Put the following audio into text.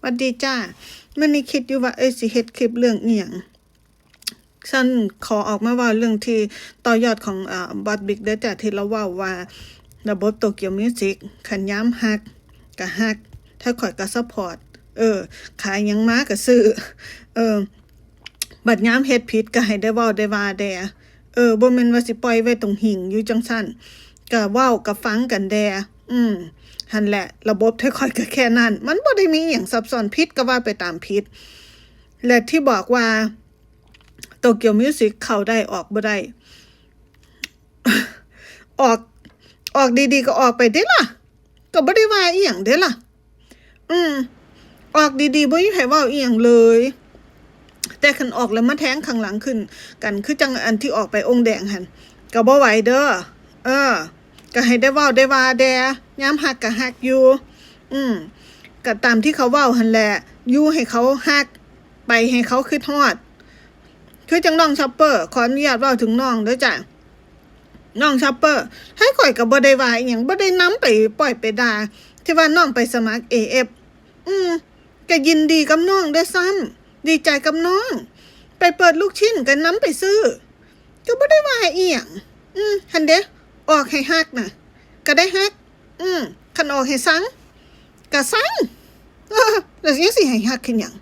ຫວັດດີຈ້າ. ມື້ນີ້ຄິດຢູ່ວ່າ ເອີຍ ຊິເຮັດຄລິບເລື່ອງອີ່ຫຍັງ? ຊັ້ນຂໍອອກມາເວົ້າເລື່ອງທີ່ຕໍ່ຍອດຂອງ ອາ ບອສບິກເດີຈ້າ ທີ່ລາວເວົ້າວ່າ ລະບົບໂຕກຽວມິວສິກ ຄັນຍາມຮັກກະຮັກ ຖ້າຂ້ອຍກະຊັບພອດ ເອີ ຂາຍຫຍັງມາກະຊື້ ເອີ ບັດຍາມເຮັດຜິດກະໃຫ້ໄດ້ເວົ້າໄດ້ວ່າແດ່ ເອີ ບໍ່ແມ່ນວ່າຊິປ່ອຍໄວ້ຕົງຫິ້ງຢູ່ຈັ່ງຊັ້ນ ກະເວົ້າກະຟັງກັນແດ່. ອືມ ຫັ້ນແຫຼະ ລະບົບໄທຂ້ອຍກະແຄ່ນັ້ນ ມັນບໍ່ໄດ້ມີອີ່ຫຍັງຊັບຊ້ອນ ຜິດກະວ່າໄປຕາມຜິດ ແລະທີ່ບອກວ່າໂຕກຽວມິວສິກເຂົ້າໄດ້ອອກບໍ່ໄດ້ ອອກ ອອກດີໆກະອອກໄປເດ້ລະ ກະບໍ່ໄດ້ວ່າອີ່ຫຍັງເດ້ລະ. ອືມ ອອກດີໆບໍ່ມີໃຜເວົ້າອີ່ຫຍັງເລີຍ ແຕ່ຄັນອອກແລ້ວມາແທງຂ້າງຫຼັງຂຶ້ນກັນ ຄືຈັ່ງອັນທີ່ອອກໄປອົງແດງຫັ້ນ ກະບໍ່ໄຫວເດີ. ເອີ ກະໃຫ້ໄດ້ເວົ້າໄດ້ວ່າແດ່ ຍາມຮັກກະຮັກຢູ່ ອືມ ກະຕາມທີ່ເຂົາເວົ້າຫັ້ນແຫຼະ ຢູ່ໃຫ້ເຂົາຮັກ ໄປໃຫ້ເຂົາຄິດຮອດ ຄືຈັ່ງນ້ອງຊັອບເປີ ຂໍອະນຸຍາດເວົ້າເຖິງນ້ອງເດີຈ້າ ນ້ອງຊັອບເປີ ໃຫ້ຂ້ອຍກະບໍ່ໄດ້ວ່າອີ່ຫຍັງ ບໍ່ໄດ້ນຳໄປປ້ອຍໄປດ່າ ທີ່ວ່ານ້ອງໄປສະໝັກເອເອັຟ ອືມ ກະຍິນດີກັບນ້ອງເດີຊ້ຳ ດີໃຈກັບນ້ອງ ໄປເປີດລູກຊິ້ນກະນຳໄປຊື້ ກະບໍ່ໄດ້ວ່າອີ່ຫຍັງ ອືມ ຫັ້ນເດ້ ອອກໃຫ້ຮັກນະ ກະໄດ້ຮັກ ອືມ ຄັນອອກໃຫ້ຊັງ ກະຊັງ ເອີ ແລ້ວຍັງຊິໃຫ້ຮັກເຮັດຫຍັງ?